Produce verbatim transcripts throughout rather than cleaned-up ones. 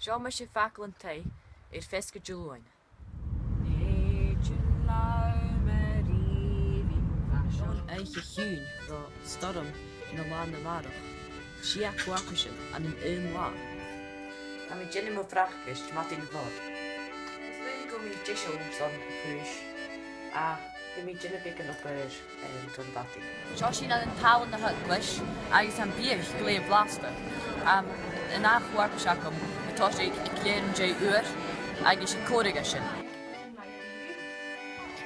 Seo mise a' fàgail an taigh air feasgar Diluain. An oidhche chiùin, bha stoirm na latha a-màireach. Sia co-fharpaisean ann an aon latha. Tha mi a' dèanamh mo bhracaist, madainn mhòr. Is dòcha gum bi mi deiseil airson a' chùis, ach bidh mi a' dèanamh beagan obair, em, don mhadainn. Seo sinn ann an talla na h-eaglais, agus tha am biadh glè bhlasta. Em, an ath cho-fharpais agam, a' tòiseachadh aig leth-uair, agus a' còmhradh sin.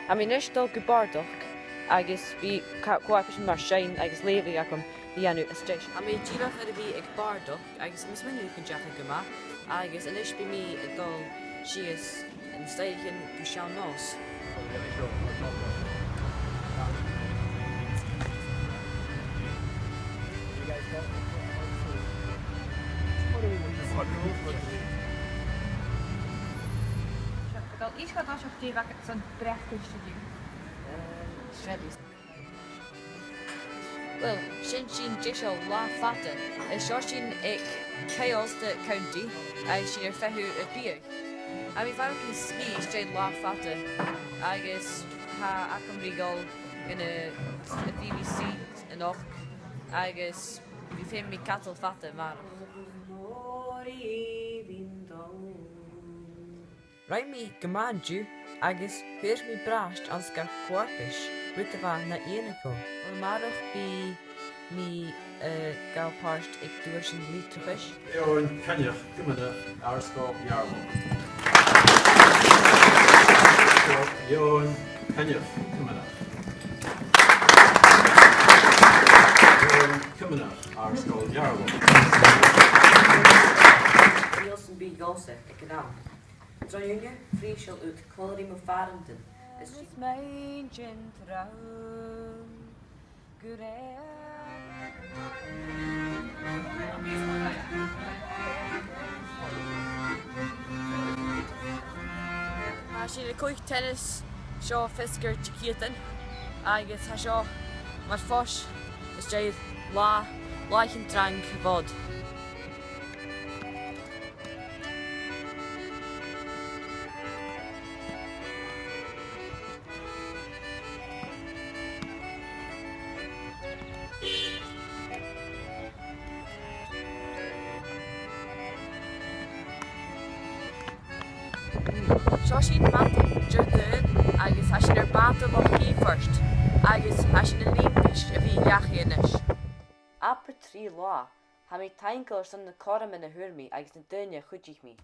Tha mi a-nis a' dol gu bàrdachd, agus bidh co-, co-fharpaisean mar seinn agus leughadh agam ri dhèanamh a-staigh. Tha mi dìreach air a bhith aig bàrdachd, agus tha mi a' smaoineachadh gun deach e gu math, agus a-nis bidh mi a' dol sìos an staidhre gu seann-nòs. Seo, a' dol a-steach dhan t-sèithear, dè bh' agad airson bracaist an-diugh? Em, sreath. Uill, sin sinn deiseil latha fada. Is seo sinn aig Caosta County, agus sinn air feitheamh air biadh. Tha mi a' faireachdainn sgìth às dèidh latha fada, agus tha agam ri dhol gu na, a' B B C a-nochd, agus bidh feum agam ri cadal fada a-màireach. Rinn mi gu math an-diugh agus fhuair mi bràiste anns gach co-fharpais, rud a bha na iongnadh dhomh. A-màireach bidh mi, eh, a' gabhail pàirt aig duaisean litreachais. Eòin Coinneach Cuimneach, Àrd-sgoil Gheàrrloch. Eòin Coinneach Cuimneach. Eòin Cuimneach, Àrd-sgoil Gheàrrloch. Nilsen B. Gosek, aig an àm. Tron ùine, phrìseil ud còmhla ri mo phàrantan. Is mi an-dràsta gu robh. Tha sinn a' cluich tennis seo feasgar Diciadain, agus tha seo mar fois às dèidh latha, làithean trang a' Mhòid. Seo sinn madainn Diardaoin agus tha sinn air bàta Loch Ìobairt agus tha sinn an aon duine a bhith dhachaigh a-nis. Abair trì latha. Tha mi taingeil airson na cothroman a fhuair mi agus na daoine a chuidich mi.